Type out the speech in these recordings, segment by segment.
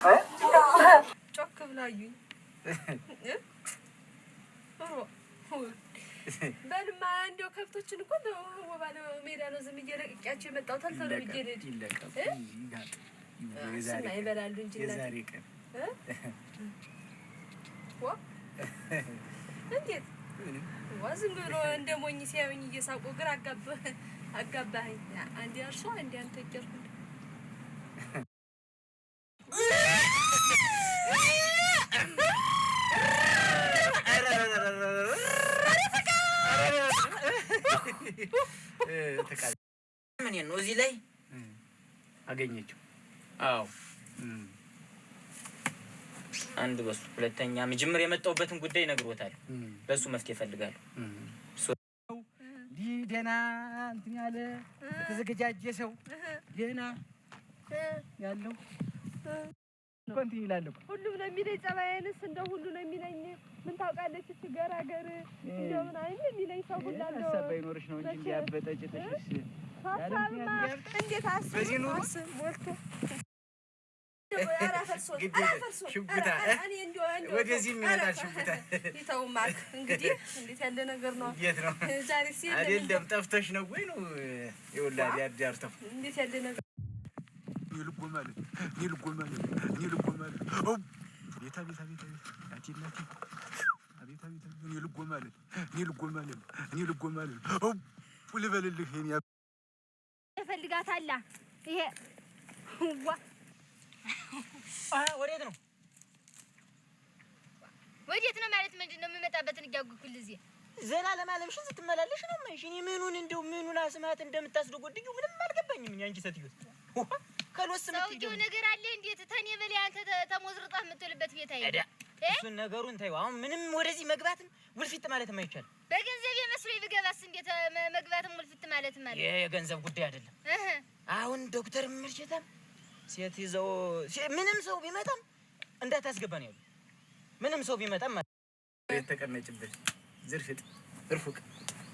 ጮክ ብለው አዩኝ። በልማ እንደው ከብቶችን እኮ ባለ ሜዳ ነው ዝም እየለቅቄያቸው የመጣሁት። አልተው ብዬ ልሂድ እሱማ ይበላሉ እንጂ የዛሬ ቀን እንዴት ዋ ዝም ብሎ እንደ ሞኝ ሲያዩኝ እየሳቁ ግራ አጋባኸኝ። አንዴ እርሶ አንዴ አንተ እያልኩ ምን ነው እዚህ ላይ አገኘችው? አዎ አንድ በሱ ሁለተኛ መጀመሪያ የመጣሁበትን ጉዳይ ነግሮታል። በሱ መፍትሄ እፈልጋለሁ። እንዲህ ደህና እንትን ያለ የተዘገጃጀ ሰው ደህና ያለው እኮ እንትን ይላል እኮ። ሁሉም ነው የሚለኝ። ጸባዬንስ እንደው ሁሉ ነው የሚለኝ። ምን ታውቃለች እች ገራገር እንደው ምን አይነት የሚለኝ ሰው ሁላ እንደው ሀሳብ ባይኖርሽ ነው እንጂ እንዲያበጠ ጭጥሽስ ሀሳብማ እንዴት አስብ በዚህ ኑሮ አስብ ሞልቶ ሽጉታ ወደዚህ የሚመጣል ሽጉታ። ይተው ማክ እንግዲህ እንዴት ያለ ነገር ነው? እንዴት ነው ዛሬ ሲል አይደለም ጠፍተሽ ነው ወይ ነው? ይኸውልህ አዳርተው እንዴት ያለ ነገር ልበልልህ እፈልጋታለሁ። ይሄ ዋ ወዴት ነው ወዴት ነው ማለት ምንድን ነው? የምመጣበትን እያጉኩል እዚህ ዘላለም አለምሽን ስትመላለሽ ነው የማይሽ። እኔ ምኑን እንደው ምኑን አስማት እንደምታስደጎድጊው ምንም አልገባኝም። እኔ አንቺ ሴትዮ ከሎስ ሰውዬው ነገር አለ። እንዴት ተኔ በላይ አንተ ተሞዝርጣህ የምትውልበት ቤት አይደል? እሱን ነገሩን ተይው። አሁን ምንም ወደዚህ መግባትም ውልፊት ማለትም አይቻልም። በገንዘብ የመስሎኝ ብገባስ እንዴት መግባትም ውልፊት ማለትም አለ። ይሄ የገንዘብ ጉዳይ አይደለም። አሁን ዶክተር ምርcheታም ሴት ይዘው ምንም ሰው ቢመጣም እንዳታስገባ ነው ያሉ። ምንም ሰው ቢመጣም የተቀመጭበት ዝርፍጥ እርፉቅ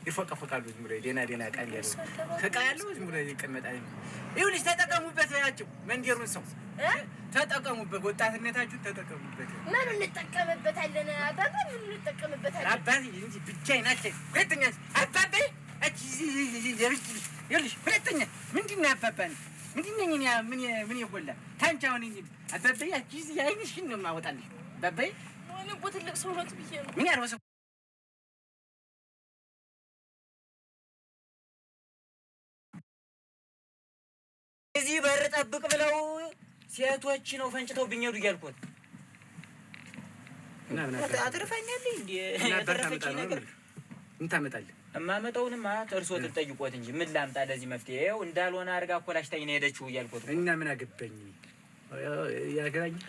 ይፎቀፎቃሉ። ዝም ብሎ ደህና ደህና ዕቃ ያለው ዕቃ ያለው ዝም ብሎ ይቀመጣል። ይኸውልሽ ተጠቀሙበት በያቸው፣ መንደሩን ሰው ተጠቀሙበት፣ ወጣትነታችሁን ተጠቀሙበት። ምን እንጠቀምበታለን አባባ? ምን እንጠቀምበታለን አባቴ እንጂ ብቻዬን አትችይም። ሁለተኛ አባቤ ይኸውልሽ፣ ሁለተኛ ምንድን ነው አባባ ምንድን ነኝ እኔ? ምን የጎላ ታንቺ አሁን አባቤ አይንሽን ነው የማወጣልሽ። አባቤ እኔ እኮ ትልቅ ሰው ነት ብዬ ነው። ምን ያልሆነ ሰው እዚህ በር ጠብቅ ብለው ሴቶች ነው ፈንጭተውብኝ ሄዱ እያልኩት አትርፈኛለህ እንዴ? ያተረፈችኝ ነገር ምን ታመጣለህ? እማመጣውንማ እርስዎ ትጠይቆት እንጂ ምን ላምጣ ለዚህ መፍትሄ? ይኸው እንዳልሆነ አድርጋ አኮላሽታኝ ነው የሄደችው እያልኩት እና ምን አገባኝ? ያገባኛል?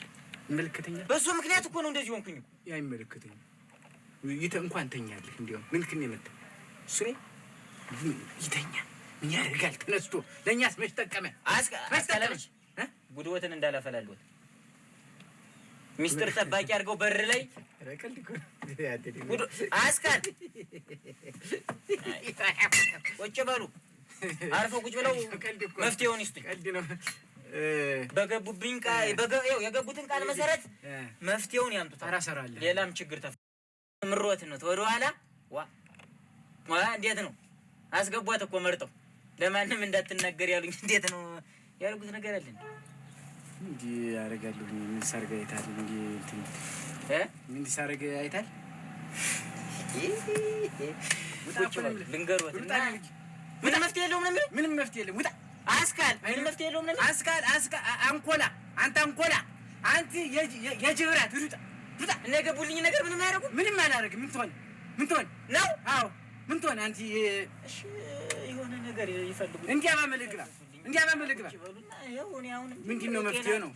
ይመለከተኛል? በእሱ ምክንያት እኮ ነው እንደዚህ ሆንኩኝ። አይመለከተኝም። እንኳን ተኛለህ። እንዲያውም ምን ክን የመጣው እሱ ይተኛ ምን ያደርጋል? ተነስቶ ለእኛስ መች ጠቀመ? አስካለች ጉድወትን እንዳላፈላልዎት ሚስጥር ጠባቂ አድርገው በር ላይ አስካል ቁጭ በሉ፣ አርፈው ቁጭ ብለው መፍትሄውን ይስጡኝ። በገቡብኝ የገቡትን ቃል መሰረት መፍትሄውን ያምጡታል። ሌላም ችግር ምሮት ነው ወደኋላ ዋ ዋ እንዴት ነው አስገቧት እኮ መርጠው ለማንም እንዳትናገር ያሉኝ እንዴት ነው ያልኩት ነገር አለ እንዲህ አደርጋለሁ። ምን ሳደርግ አይታል? እንዲህ እንትን ምን ሳደርግ አይታል? ልንገሮት ምንም መፍትሄ የለውም ነው የሚለው። ምንም መፍትሄ የለም። ውጣ አስካል ምንም መፍትሄ የለውም ነው የሚለው። አስካል አስካል አንኮላ አንተ አንኮላ አንተ የጅብራት ሩጣ ሩጣ። እና የገቡልኝ ነገር ምንም አያደርጉም። ምንም አላደርግም። ምን ትሆን ምን ትሆን ነው? አዎ ምን ትሆን አንተ? እሺ የሆነ ነገር ይፈልጉ። እንዲያ ባመልህ ግባ፣ እንዲያ ባመልህ ግባ። ምንድን ነው መፍትሄው ነው?